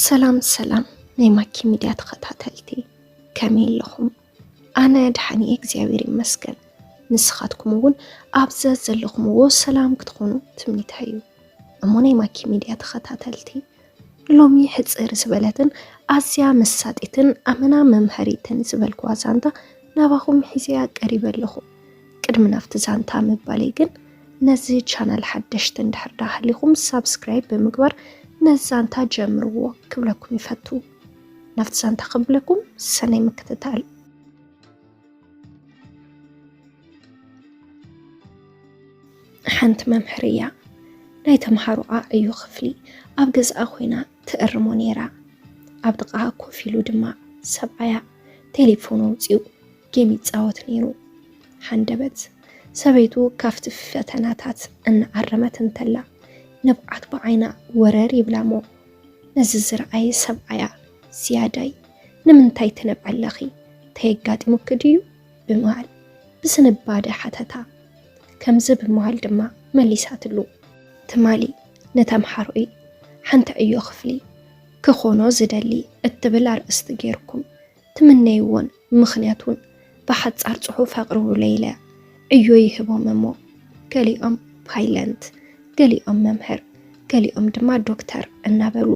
ሰላም ሰላም ናይ ማኪ ሚድያ ተኸታተልቲ፣ ከመይ ኣለኹም? ኣነ ደሓን እየ እግዚኣብሔር ይመስገን። ንስኻትኩም እውን ኣብ ዘዘለኹምዎ ሰላም ክትኾኑ ትምኒተይ እዩ። እሞ ናይ ማኪ ሚድያ ተኸታተልቲ፣ ሎሚ ሕፅር ዝበለትን ኣዝያ መሳጢትን ኣመና መምሃሪትን ዝበልኩዋ ዛንታ ናባኹም ሒዘያ ቀሪበ ኣለኹ። ቅድሚ ናብቲ ዛንታ ምባለይ ግን፣ ነዚ ቻናል ሓደሽቲ እንድሕር ዳ ሃሊኹም ሳብስክራይብ ብምግባር ነዚ ዛንታ ጀምርዎ ክብለኩም ይፈቱ። ናብቲ ዛንታ ክብለኩም ሰናይ ምክትታል። ሓንቲ መምህር እያ። ናይ ተምሃሮኣ ዕዮ ክፍሊ ኣብ ገዝኣ ኮይና ትእርሞ ነይራ። ኣብ ጥቓኣ ኮፍ ኢሉ ድማ ሰብኣያ ቴሌፎን ኣውፂኡ ጌም ይፃወት ነይሩ። ሃንደበት ሰበይቱ ካብቲ ፈተናታት እናኣረመት እንተላ ንብዓት ብዓይና ወረር ይብላ እሞ፣ ነዚ ዝረኣየ ሰብኣያ ዝያዳይ፣ "ንምንታይ ትነብዒ ኣለኺ? ተየጋጢሙኪ ድዩ?" ብምባል ብዝንባደ ሓተታ። ከምዚ ብምባል ድማ መሊሳትሉ። ትማሊ ንተምሃሮይ ሓንቲ ዕዮ ክፍሊ ክኾኖ ዝደሊ እትብል ኣርእስቲ ጌርኩም ትምነይዎን ምኽንያት እውን ብሓጻር ጽሑፍ ኣቕርቡለይ ኢለ ዕዮ ይህቦም እሞ፣ ገሊኦም ፓይለንት፣ ገሊኦም መምህር፣ ገሊኦም ድማ ዶክተር እናበሉ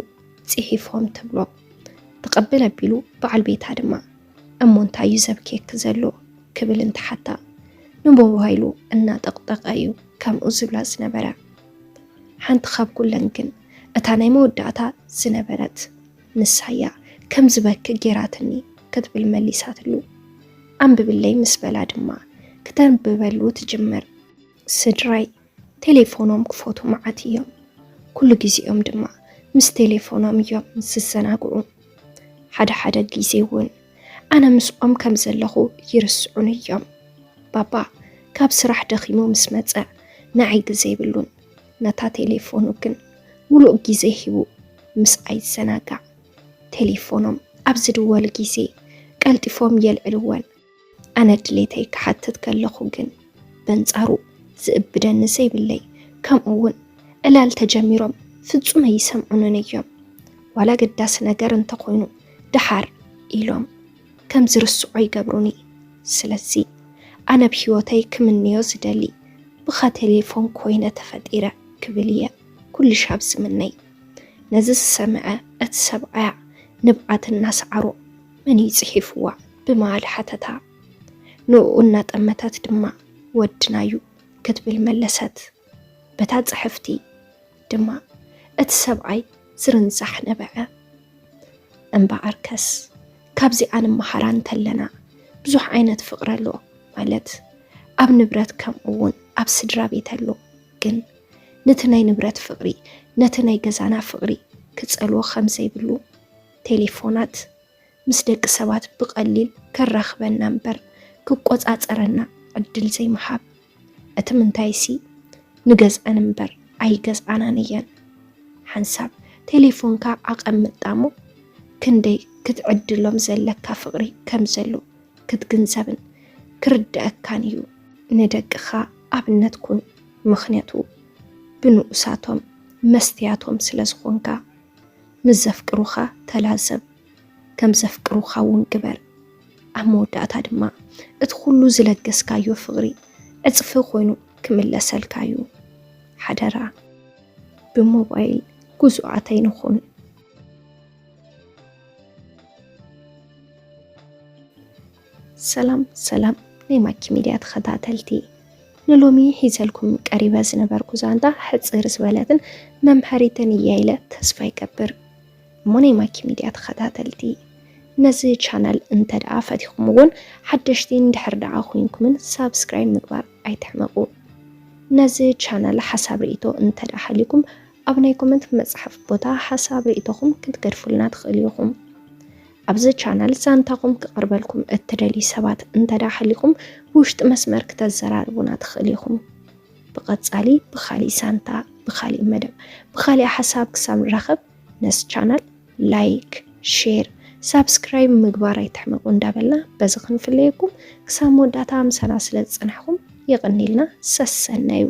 ጽሒፎም ትብሎ። ትቕብል ኣቢሉ በዓል ቤታ ድማ፣ "እሞ እንታይ እዩ ዘብክየኪ ዘሎ?" ክብል እንትሓታ፣ ንሞባይሉ እናጠቕጠቐ እዩ ከምኡ ዝብላ ዝነበረ። ሓንቲ ካብ ኩለን ግን እታ ናይ መወዳእታ ዝነበረት ንሳያ ከም ዝበኪ ጌራትኒ ክትብል መሊሳትሉ። "ኣንብብለይ" ምስ በላ ድማ ክተንብበሉ ትጅምር። ስድራይ ቴሌፎኖም ክፈቱ መዓት እዮም። ኩሉ ግዜኦም ድማ ምስ ቴሌፎኖም እዮም ዝዘናግዑ። ሓደ ሓደ ግዜ እውን ኣነ ምስኦም ከም ዘለኹ ይርስዑን እዮም። ባባ ካብ ስራሕ ደኺሙ ምስ መጸ ንዓይ ግዜ የብሉን። ነታ ቴሌፎኑ ግን ሙሉእ ግዜ ሂቡ ምስኣ ይዘናጋዕ። ቴሌፎኖም ኣብ ዝድወል ግዜ ቀልጢፎም የልዕልወን። ኣነ ድሌተይ ክሓትት ከለኹ ግን በንጻሩ ዝእብደኒ ዘይብለይ፣ ከምኡ እውን ዕላል ተጀሚሮም ፍጹም ኣይሰምዑንን እዮም። ዋላ ኣገዳሲ ነገር እንተኾይኑ ደሓር ኢሎም ከም ዝርስዖ ይገብሩኒ። ስለዚ ኣነ ኣብ ህይወተይ ክምንዮ ዝደሊ ብኻ ቴሌፎን ኮይነ ተፈጢረ ክብል እየ ኩሉ ሻብ ዝምነይ። ነዚ ዝሰምዐ እቲ ሰብኣያ ንብዓት እናሰዓሮ፣ "መን እዩ ጽሒፍዋ?" ብምባል ሓተታ። ንዕኡ እናጠመተት ድማ፣ "ወድናዩ" ክትብል መለሰት። በታ ጽሕፍቲ ድማ እቲ ሰብኣይ ዝርንዛሕ ነበዐ። እምበኣርከስ ካብዚኣ ንመሃራ እንተለና፣ ብዙሕ ዓይነት ፍቕሪ ኣሎ፣ ማለት ኣብ ንብረት ከምኡ እውን ኣብ ስድራ ቤት ኣሎ። ግን ነቲ ናይ ንብረት ፍቕሪ፣ ነቲ ናይ ገዛና ፍቕሪ ክጸልዎ ከም ዘይብሉ፣ ቴሌፎናት ምስ ደቂ ሰባት ብቐሊል ከራኽበና እምበር ክቆጻጸረና ዕድል ዘይምሃብ። እቲ ምንታይሲ ንገዝኣን እምበር ኣይገዝኣናን እየን። ሓንሳብ ቴሌፎንካ ዓቐብ ምጣሙ ክንደይ ክትዕድሎም ዘለካ ፍቕሪ ከም ዘሎ ክትግንዘብን ክርድኣካን እዩ። ንደቅኻ ኣብነት ኩን፣ ምኽንያቱ ብንኡሳቶም መስትያቶም ስለ ዝኾንካ። ምስ ዘፍቅሩኻ ተላዘብ፣ ከም ዘፍቅሩኻ እውን ግበር። ኣብ መወዳእታ ድማ እቲ ኩሉ ዝለገስካዮ ፍቕሪ ዕጽፊ ኮይኑ ክምለሰልካ እዩ። ሓደራ ብሞባይል ግዙኣት ኣይንኹን። ሰላም ሰላም ናይ ማኪ ሚድያ ተኸታተልቲ፣ ንሎሚ ሒዘልኩም ቀሪበ ዝነበርኩ ዛንታ ሕጽር ዝበለትን መምሃሪትን እያ ኢለ ተስፋ ይገብር። እሞ ናይ ማኪ ሚድያ ተኸታተልቲ፣ ነዚ ቻናል እንተ ደኣ ፈቲኹም እውን ሓደሽቲ እንድሕር ደኣ ኮይንኩምን ሳብስክራይብ ምግባር ኣይትሕመቑ። ነዚ ቻናል ሓሳብ ርእይቶ እንተ ደኣ ሃልዩኩም ኣብ ናይ ኮመንት መጽሓፍ ቦታ ሓሳብ ርእይቶኹም ክትገድፉልና ትኽእሉ ኢኹም። ኣብዚ ቻናል ዛንታኹም ክቐርበልኩም እትደልዩ ሰባት እንተ ደኣ ሃሊኹም ብውሽጢ መስመር ክተዘራርቡና ትኽእሉ ኢኹም። ብቐጻሊ ብኻሊእ ዛንታ፣ ብኻሊእ መደብ፣ ብኻሊእ ሓሳብ ክሳብ ንራኸብ ነዚ ቻናል ላይክ፣ ሼር፣ ሳብስክራይብ ምግባር ኣይትሕመቑ እንዳበልና በዚ ክንፍለየኩም ክሳብ መወዳእታ ምሳና ስለ ዝጸናሕኩም የቐንየልና። ሰሰናዩ።